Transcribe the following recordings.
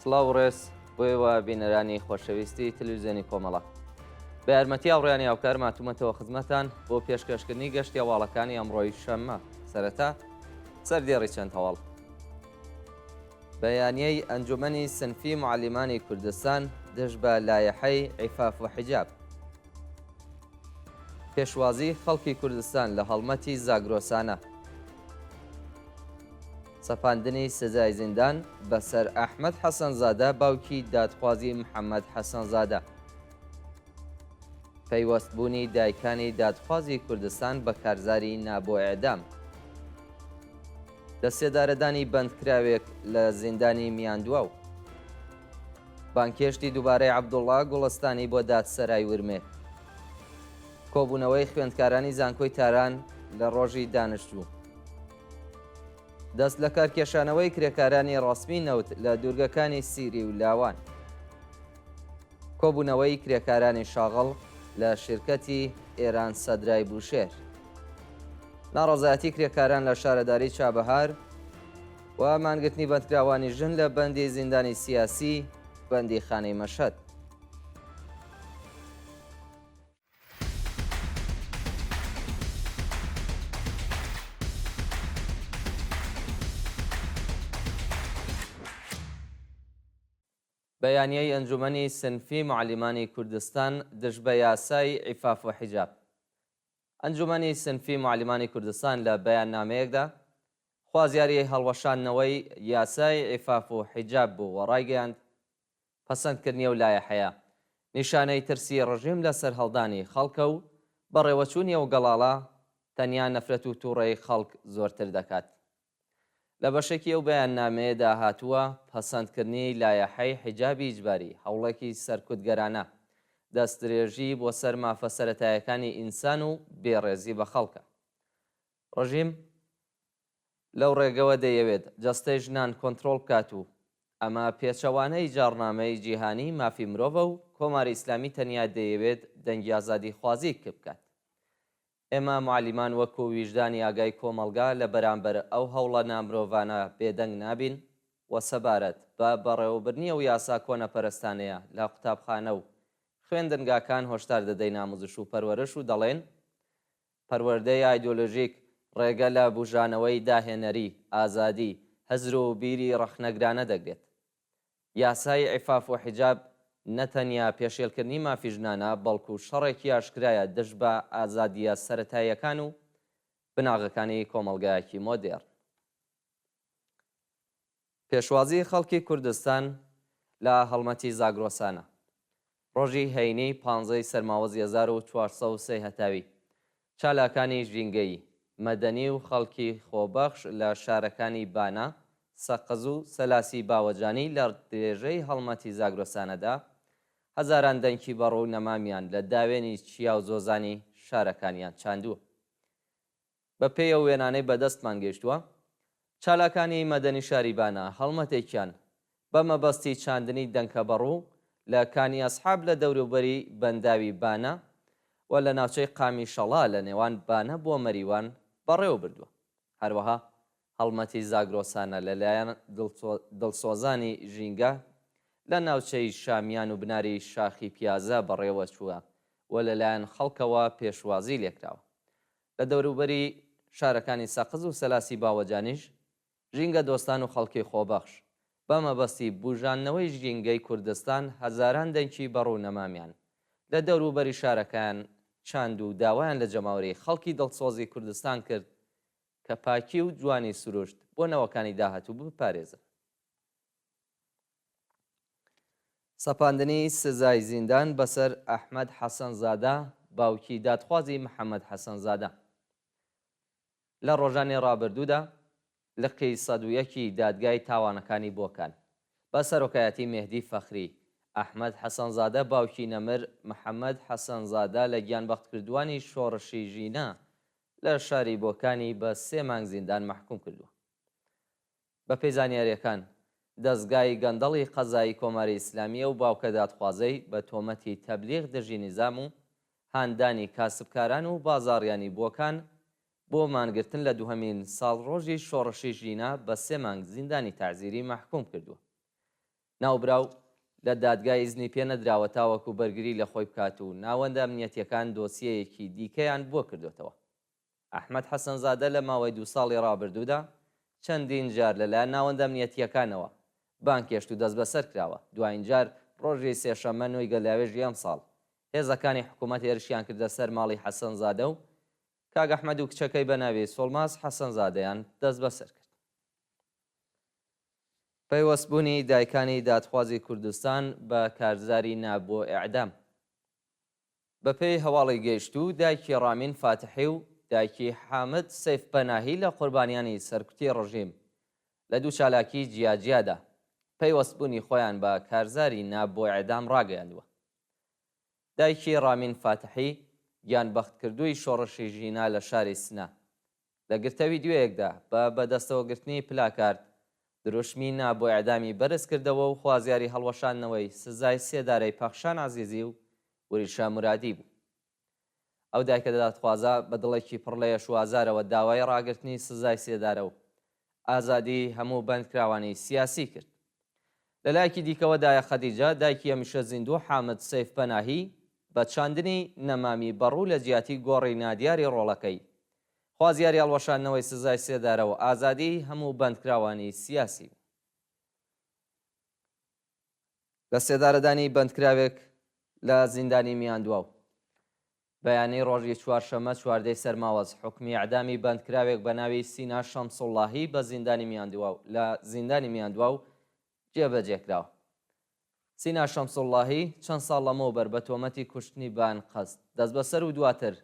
سڵاو و ڕێز بۆ ئێوە بینەرانی خۆشەویستی تلویزیۆنی کۆمەڵە. بە یارمەتی هاوڕێیانی هاوکارم هاتوومەتەوە خزمەتان بۆ پێشکەشکردنی گەشتی هەواڵەکانی ئەمڕۆی شەممە. سەرەتا سەردێڕی چەند هەواڵ. بەیانیەی ئەنجومەنی سنفی معەلیمانی کوردستان دژ بە لایەحەی عیفاف و حیجاب. پێشوازی خەڵکی کوردستان لە هەڵمەتی زاگرۆسانە. سەپاندنی سزای زیندان بەسەر ئەحمەد حەسەنزادە باوکی دادخوازی محەمەد حەسەنزادە. پەیوەستبوونی دایکانی دادخوازی کوردستان بە کارزاری نا بۆ ئێعدام. لەسێدارەدانی بەندکراوێک لە زیندانی میاندواو. بانگهێشتی دووبارەی عەبدوڵڵا گوڵستانی بۆ دادسەرای ورمێ. کۆبوونەوەی خوێندکارانی زانکۆی تاران لە ڕۆژی دانشجوو. دەست لەکارکێشانەوەی کرێکارانی ڕەسمی نەوت لە دوورگەکانی سیری و لاوان. کۆبوونەوەی کرێکارانی شاغڵ لە شیرکەتی ئێران سەدرای بوشێهر. ناڕەزایەتی کرێکاران لە شارەداری چابەهار و مانگرتنی بەندکراوانی ژن لە بەندی زیندانی سیاسی بەندیخانەی مەشهەد. بەیانیەی ئەنجومەنی سنفی موعەلیمانی کوردستان دژ بە یاسای عیفاف و حیجاب. ئەنجومەنی سنفی موعەلیمانی کوردستان لە بەیاننامەیەکدا خوازیاری هەڵوەشاندنەوەی یاسای عیفاف و حیجاب بوو و ڕایگەیاند، پەسەندکردنی ئەو لایەحەیە نیشانەی ترسی ڕژیم لە سەرهەڵدانی خەڵکە و بەڕێوەچوونی ئەو گەڵاڵە تەنیا نەفرەت و تووڕەیی خەڵک زۆرتر دەکات. لە بەشێکی ئەو بەیاننامەیەدا هاتووە، پەسەندکردنی لایەحەی حیجابی ئیجباری هەوڵێکی سەرکوتگەرانە، دەستدرێژی بۆ سەر مافە سەرەتایەکانی ئینسان و بێڕێزی بە خەڵکە. ڕژیم لەو ڕێگەوە دەیەوێت جەستەی ژنان کۆنترۆڵ بکات و ئەمە پێچەوانەی جاڕنامەی جیهانیی مافی مرۆڤە و کۆماری ئیسلامی تەنیا دەیەوێت دەنگی ئازادیخوازی کپ بکات. ئێمە موعەلیمان وەکو ویژدانی ئاگای کۆمەڵگا لە بەرامبەر ئەو هەوڵە نامرۆڤانە بێدەنگ نابین و سەبارەت بە بەڕێوەبردنی ئەو یاسا کۆنەپەرستانەیە لە قوتابخانە و خوێندنگاکان هۆشدار دەدەین ئاموزش و پەروەرش و دەڵێین پەروەردەی ئایدۆلۆژیک ڕێگە لە بوژانەوەی داهێنەری، ئازادی، هزر و بیری ڕەخنەگرانە دەگرێت. یاسای عیفاف و حیجاب نە تەنیا پێشێلکردنی مافی ژنانە، بەڵکو شەڕێکی ئاشکرایە دژ بە ئازادییە سەرەتاییەکان و بناغەکانی کۆمەڵگایەکی مۆدێرن. پێشوازی خەڵکی کوردستان لە هەڵمەتی زاگرۆسانە ڕۆژی هەینی پانزەی سەرماوەزی 1403 هەتاوی چالاکانی ژینگەیی، مەدەنی و خەڵکی خۆبەخش لە شارەکانی بانە، سەقز و سەلاسی باوەجانی لە درێژەی هەڵمەتی زاگرۆسانەدا هەزاران دەنکی بەڕوو و نەمامیان لە داوێنی چیا و زۆزانی شارەکانیان چاندووە. بە پێی ئەو وێنانەی بە دەستمان گەیشتووە، چالاکانی مەدەنی شاری بانە هەڵمەتێکیان بە مەبەستی چاندنی دەنکە بەڕوو لە کانی ئەسحاب لە دەوروبەری بەنداوی بانە و لە ناوچەی قامیشەڵا لە نێوان بانە بۆ مەریوان بەڕێوە بردووە. هەروەها هەڵمەتی زاگرۆسانە لە لایەن دڵسۆزانی ژینگە لە ناوچەی شامیان و بناری شاخی پیازە بەڕێوە چووە و لە لایەن خەڵکەوە پێشوازی لێکراوە. لە دەوروبەری شارەکانی سەقز و سەلاسی باوەجانیش ژینگە دۆستان و خەڵکی خۆبەخش بە مەبەستی بوژاندنەوەی ژینگەی کوردستان هەزاران دەنکی بەڕوو نەمامیان لە دەوروبەری شارەکەیان چاند و داوایان لە جەماوەری خەڵکی دڵسۆزی کوردستان کرد کە پاکی و جوانی سروشت بۆ نەوەکانی داهاتوو بپارێزن. سەپاندنی سزای زیندان بەسەر ئەحمەد حەسەنزادە، باوکی دادخوازی محەمەد حەسەنزادە. لە ڕۆژانی ڕابردوودا لقی 101 ی دادگای تاوانەکانی بۆکان بە سەرۆکایەتی مێهدی فەخری، ئەحمەد حەسەنزادە باوکی نەمر محەمەد حەسەنزادە لە گیانبەختکردووانی شۆڕشی ژینا لە شاری بۆکانی بە سێ مانگ زیندان مەحکوم کردووە. بەپێی زانیارییەکان، دەزگای گەندەڵی قەزایی کۆماری ئیسلامی ئەو باوکە دادخوازەی بە تۆمەتی تەبلیغ دژی نیزام و هاندانی کاسبکاران و بازاڕیانی بۆکان بۆ مانگرتن لە دووهەمین ساڵڕۆژی شۆڕشی ژینا بە سێ مانگ زیندانی تەعزیری مەحکووم کردووە. ناوبراو لە دادگا ئیزنی پێ نەدراوە تاوەکو بەرگری لە خۆی بکات و ناوەندە ئەمنیەتییەکان دۆسیەیەکی دیکەیان بۆ کردۆتەوە. ئەحمەد حەسەنزادە لە ماوەی دوو ساڵی ڕابردوودا چەندین جار لەلایەن ناوەندە ئەمنیەتییەکانەوە بانگهێشت و دەستبەسەر کراوە، دوایین جار ڕۆژی سێشەممە نۆی گەلاوێژی ئەمساڵ هێزەکانی حکوومەت هێرشیان کردە سەر ماڵی حەسەنزادە و کاک ئەحمەد و کچەکەی بە ناوی سوڵماز حەسەنزادەیان دەستبەسەر کرد. پەیوەستبوونی دایکانی دادخوازی کوردستان بە کارزاری نا بۆ ئێعدام. بەپێی هەواڵی گەیشتوو، دایکی ڕامین فاتحی و دایکی حامد سەیفپەناهی لە قوربانیانی سەرکوتی ڕژیم لە دوو چالاکیی جیاجیادا پەیوەستبوونی خۆیان بە کارزاری نا بۆ ئێعدام ڕاگەیاندووە. دایکی ڕامین فاتحی، گیانبەختکردووی شۆڕشی ژینا لە شاری سنە، لە گرتە ویدیۆیەکدا بە بەدەستەوەگرتنی پلاکارد دروشمی نا بۆ ئێعدامی بەرز کردەوە و خوازیاری هەڵوەشاندنەوەی سزای سێدارەی پەخشان عەزیزی و وریشە مورادی بوو. ئەو دایکە دادخوازە بە دڵێکی پڕ لە یەش و ئازارەوە داوای ڕاگرتنی سزای سێدارە و ئازادیی هەموو بەندکراوانی سیاسی کرد. لە لایەکی دیکەوە دایە خەدیجە، دایکی هەمیشە زیندوو حامد سەیف پەناهی، بە چاندنی نەمامی بەڕوو لە جیاتی گۆڕی نادیاری ڕۆڵەکەی، خوازیاری هەڵوەشاندنەوەی سزای سێدارە و ئازادیی هەموو بەندکراوانی سیاسی بوو. لە سێدارەدانی بەندکراوێک لە زیندانی میاندواو. بەیانی ڕۆژی چوارشەممە چواردەی سەرماوەز، حوکمی ئێعدامی بەندکراوێک بە ناوی سینا شەمسوڵڵاهی بە زیندانی میاندواو لە زیندانی میاندواو جێبەجێ کراوە. سینا شەمسوڵڵاهی چەند ساڵ لەمەوبەر بە تۆمەتی کوشتنی بە ئەنقەست دەستبەسەر و دواتر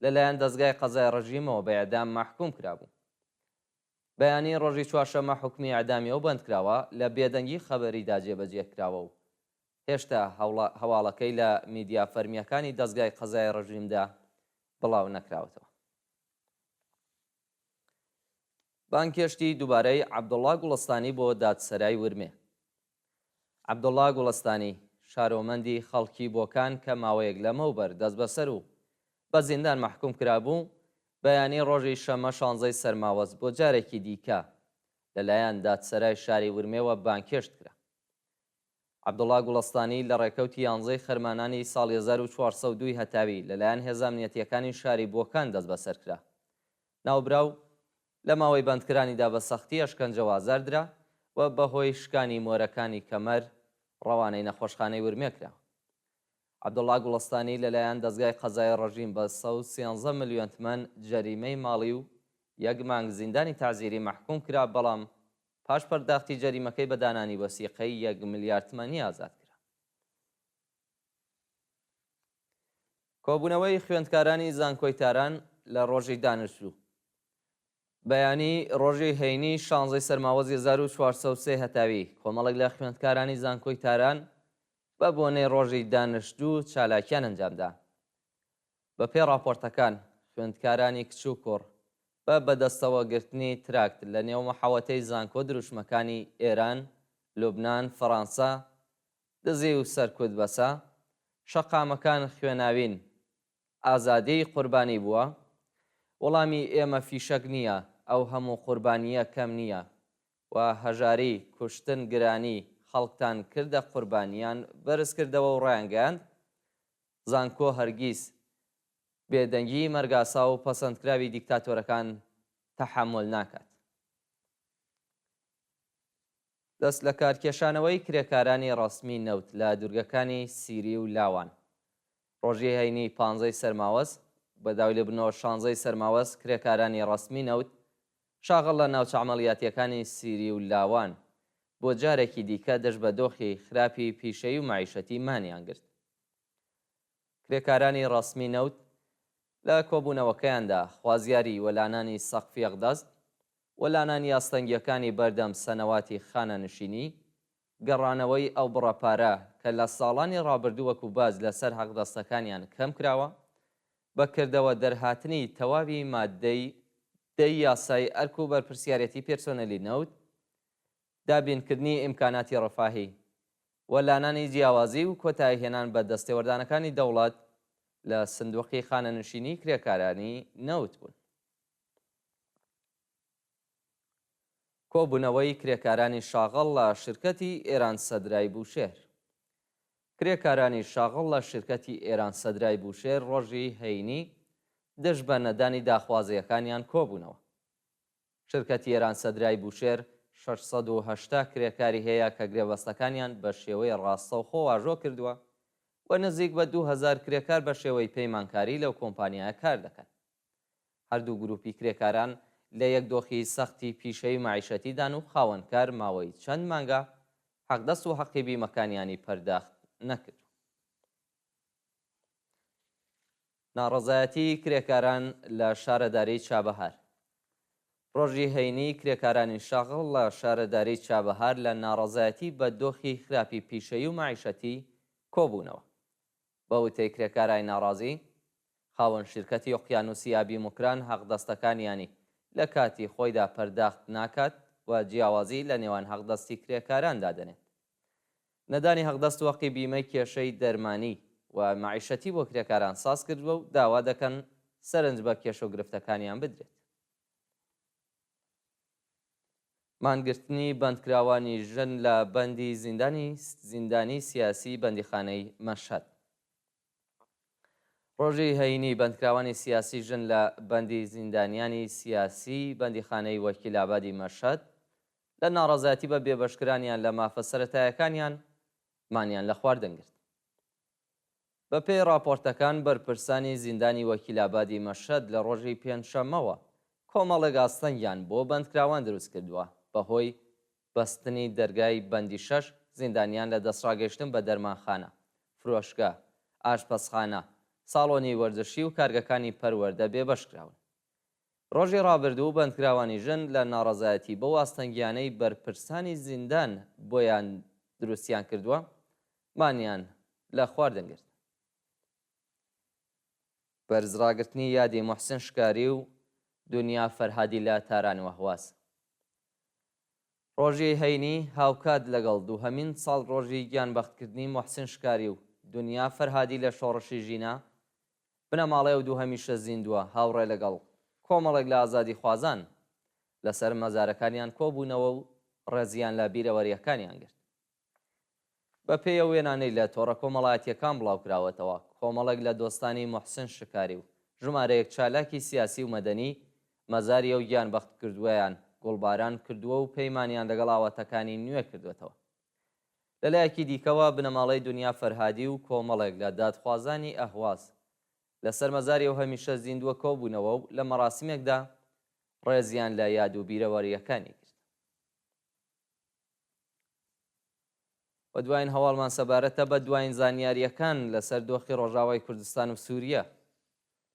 لە لایەن دەزگای قەزای ڕژیمەوە بە ئێعدام مەحکووم کرابوو. بەیانی ڕۆژی چوارشەممە حوکمی ئێعدامی ئەو بەندکراوە لە بێدەنگی خەبەریدا جێبەجێ کراوە و هێشتا هەواڵەکەی لە میدیا فەرمییەکانی دەزگای قەزای ڕژیمدا بڵاو نەکراوەتەوە. بانگهێشتی دووبارەی عەبدوڵڵا گوڵستانی بۆ دادسەرای ورمێ. عەبدوڵڵا گوڵستانی، شارۆمەندی خەڵکی بۆکان کە ماوەیەک لەمەوبەر دەستبەسەر و بە زیندان مەحکووم کرابوو، بەیانی ڕۆژی شەممە شانزەی سەرماوەز بۆ جارێکی دیکە لەلایەن دادسەرای شاری ورمێوە بانگهێشت کرا. عەبدوڵا گوڵستانی لە ڕێکەوتی یانزەی خەرمانانی ساڵی 1402 ی هەتاوی لەلایەن هێزە ئەمنیەتییەکانی شاری بۆکان دەستبەسەر کرا. ناوبراو لە ماوەی بەندکرانیدا بە سەختی ئەشکەنجە و ئازار درا و بەهۆی شکانی مۆرەکانی کەمەر ڕەوانەی نەخۆشخانەی ورمێ کرا. عەبدوڵا گوڵستانی لەلایەن دەزگای قەزای ڕژیم بە 113 ملیۆن تمەن جەریمەی ماڵی و یەک مانگ زیندانی تەعزیری مەحکووم کرا، بەڵام پاش پەرداختی جەریمەکەی بە دانانی وەسیقەی یەک ملیار تمەنی ئازاد کرا. کۆبوونەوەی خوێندکارانی زانکۆی تاران لە ڕۆژی دانشجوو. بەیانی ڕۆژی هەینی شانزەی سەرماوەزی 1403 هەتاوی، کۆمەڵێک لە خوێندکارانی زانکۆی تاران بە بۆنەی ڕۆژی دانشجوو چالاکیان ئەنجامدا. بەپێی ڕاپۆرتەکان، خوێندکارانی کچ و کوڕ بە بەدەستەوەگرتنی تراکت لە نێو محەوەتەی زانکۆ دروشمەکانی ئێران، لوبنان، فەڕانسە، دزی و سەرکوت بەسە، شەقامەکان خوێناوین، ئازادیی قوربانی بووە، وەڵامی ئێمە فیشەک نییە، ئەو هەموو قوربانییە کەم نییە و هەژاری، کوشتن، گرانی خەڵکتان کردە قوربانیان بەرزکردەوە و ڕایانگەیاند، زانکۆ هەرگیز بێدەنگیی مەرگاسا و پەسەندکراوی دیکتاتۆرەکان تەحەمول ناکات. دەست لەکارکێشانەوەی کرێکارانی ڕەسمی نەوت لە دوورگەکانی سیری و لاوان ڕۆژی هەینی پانزەی سەرماوەز بە داوای لێبوردنەوە شانزەی سەرماوەز کرێکارانی ڕەسمی نەوت شاغڵ لە ناوچە عەمەڵیاتییەکانی سیری و لاوان بۆ جارێکی دیکە دژ بە دۆخی خراپی پیشەیی و مەعیشەتی مانیان گرت. کرێکارانی ڕەسمی نەوت لە کۆبوونەوەکەیاندا خوازیاری وەلانانی سەقفی ئەقدەست، وەلانانی ئاستەنگییەکانی بەردەم سەنەواتی خانەنشینی، گەڕانەوەی ئەو بڕە پارە کە لە ساڵانی ڕابردوو وەکو باج لەسەر حەقدەستەکانیان کەم کراوە، بە کردەوە دەرهاتنی تەواوی ماددەی دەی یاسای ئەرک و بەرپرسیارێتی پێرسۆنێلی نەوت، دابینکردنی ئیمکاناتی ڕەفاهی و لانانی جیاوازی و کۆتاییهێنان بە دەستێوەردانەکانی دەوڵەت لە سندوقی خانەنشینی کرێکارانی نەوت بوون. کۆبوونەوەی کرێکارانی شاغڵ لە شرکەتی ئێران سەدرای بوشێهر. کرێکارانی شاغڵ لە شرکەتی ئێران سەدرای بوشێهر ڕۆژی هەینی دژ بە نەدانی داخوازییەکانیان کۆبوونەوە. شرکەتی ئێران سەدرای بوشێهر 680 کرێکاری هەیە کە گرێبەستەکانیان بە شێوەی ڕاستەوخۆ واژۆ کردووە و نزیک بە 2000 کرێکار بە شێوەی پەیمانکاری لەو کۆمپانیایە کار دەکەن. هەردوو گروپی کرێکاران لە یەک دۆخی سەختی پیشەیی و مەعیشەتیدان و خاوەنکار ماوەی چەند مانگە حەقدەست و حەقی بیمەکانیانی پەرداخت نەکردووە. ناڕەزایەتی کرێکاران لە شارەداریی چابەهار ڕۆژی هەینی کرێکارانی شاغڵ لە شارەداریی چابەهار لە ناڕەزایەتی بە دۆخی خراپی پیشەیی و مەعیشەتی کۆبوونەوە. بە وتەی کرێکارای ناڕازی، خاوەن شیرکەتی ئۆقیانوسی ئابی موکران حەقدەستەکانیانی لە کاتی خۆیدا پەرداخت ناکات و جیاوازی لە نێوان حەقدەستی کرێکاران دادەنێت. نەدانی حەقدەست و هەقی بیمەی کێشەی دەرمانی و مەعیشەتی بۆ کرێکاران ساز کردووە و داوا دەکەن سەرنج بە کێشە و گرفتەکانیان بدرێت. مانگرتنی بەندکراوانی ژن لە بەندی زیندانی زیندانی سیاسی بەندیخانەی مەشهەد. ڕۆژی هەینی بەندکراوانی سیاسی ژن لە بەندی زیندانیانی سیاسی بەندیخانەی وەکیل ئابادی مەشهەد لە ناڕەزایەتی بە بێبەشکرانیان لە مافە سەرەتایەکانیان مانیان لە خواردن گرت. بەپێی ڕاپۆرتەکان بەرپرسانی زیندانی وەکیلابادی مەشهەد لە ڕۆژی پێنجشەممەوە کۆمەڵێک ئاستەنگیان بۆ بەندکراوان دروستکردووە، بەهۆی بەستنی دەرگای بەندی شەش زیندانیان لە دەستڕاگەیشتن بە دەرمانخانە، فرۆشگا، ئاشپەزخانە، ساڵۆنی وەرزشی و کارگەکانی پەروەردە بێبەشکراون. ڕۆژی ڕابردوو بەندکراوانی ژن لە ناڕەزایەتی بەو ئاستەنگیانەی بەرپرسانی زیندان بۆیان دروستیان کردووە، مانیان لە خواردن گرت. بەرزڕاگرتنی یادی موحسن شکاری و دونیا فەرهادی لە تاران و ئەهواز. ڕۆژی هەینی هاوکات لەگەڵ دووهەمین ساڵڕۆژی گیانبەختکردنی موحسن شکاری و دونیا فەرهادی لە شۆڕشی ژینا، بنەماڵەی ئەو دوو هەمیشە زیندووە هاوڕێ لەگەڵ کۆمەڵێک لە ئازادیخوازان لەسەر مەزارەکانیان کۆبوونەوە و ڕێزیان لە بیرەوەرییەکانیان گرت. بەپێی ئەو وێنانەی لە تۆڕە کۆمەڵایەتییەکان بڵاوکراوەتەوە، کۆمەڵێک لە دۆستانی موحسن شکاری و ژمارەیەک چالاکی سیاسی و مەدەنی مەزاری ئەو گیانبەختکردووەیان گوڵباران کردووە و پەیمانیان لەگەڵ ئاواتەکانی نوێ کردووەتەوە. لەلایەکی دیکەوە بنەماڵەی دونیا فەرهادی و کۆمەڵێک لە دادخوازانی ئەهواز لەسەر مەزاری ئەو هەمیشە زیندووە کۆبوونەوە و لە مەراسیمێکدا ڕێزیان لە یاد و بیرەوەرییەکانی گرت. و دواین هەواڵمان سەبارەتە بە دواین زانیارییەکان لەسەر دۆخی ڕۆژاوای کوردستان و سووریە.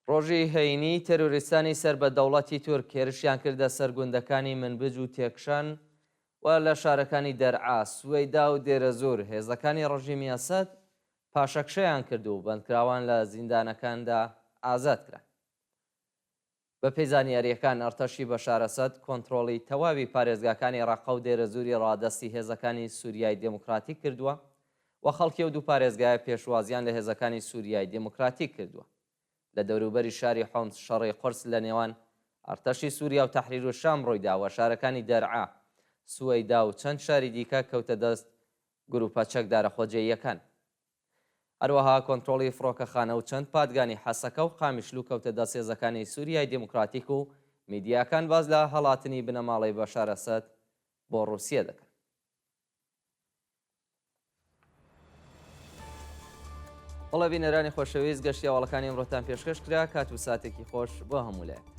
ڕۆژی هەینی تێرۆریستانی سەر بە دەوڵەتی تورک هێرشیان کردە سەر گوندەکانی منبج و تێکشان و لە شارەکانی دەرعا، سوەیدا و دێرەزوور هێزەکانی ڕژیمی ئەسەد پاشەکشەیان کرد و بەندکراوان لە زیندانەکاندا ئازاد کران. بەپێی زانیارییەکان، ئەرتەشی بەشار ئەسەد کۆنترۆڵی تەواوی پارێزگاکانی ڕەققە و دێرەزووری ڕادەستی هێزەکانی سوریای دێموکراتیک کردووە و خەڵکی ئەو دوو پارێزگایە پێشوازییان لە هێزەکانی سوریای دێموکراتیک کردووە. لە دەوروبەری شاری حومس شەڕی قورس لە نێوان ئەرتەشی سوریا و تەحریرولشام ڕوویدا و شارەکانی دەرعا، سوەیدا و چەند شاری دیکە کەوتە دەست گروپە چەکدارە خۆجێییەکان. هەروەها کۆنترۆڵی فڕۆکەخانە و چەند پادگانی حەسەکە و قامیشلو کەوتە دەست هێزەکانی سوریای دیموکراتیک و میدیاکان باس لە هەڵاتنی بنەماڵەی بەشار ئەسەد بۆ ڕوسیە دەکەن. بەڵێ بینەرانی خۆشەویست گەشتی هەواڵەکانی ئەمڕۆتان پێشکەش کرا کات و ساتێکی خۆش بۆ هەموو لایەک.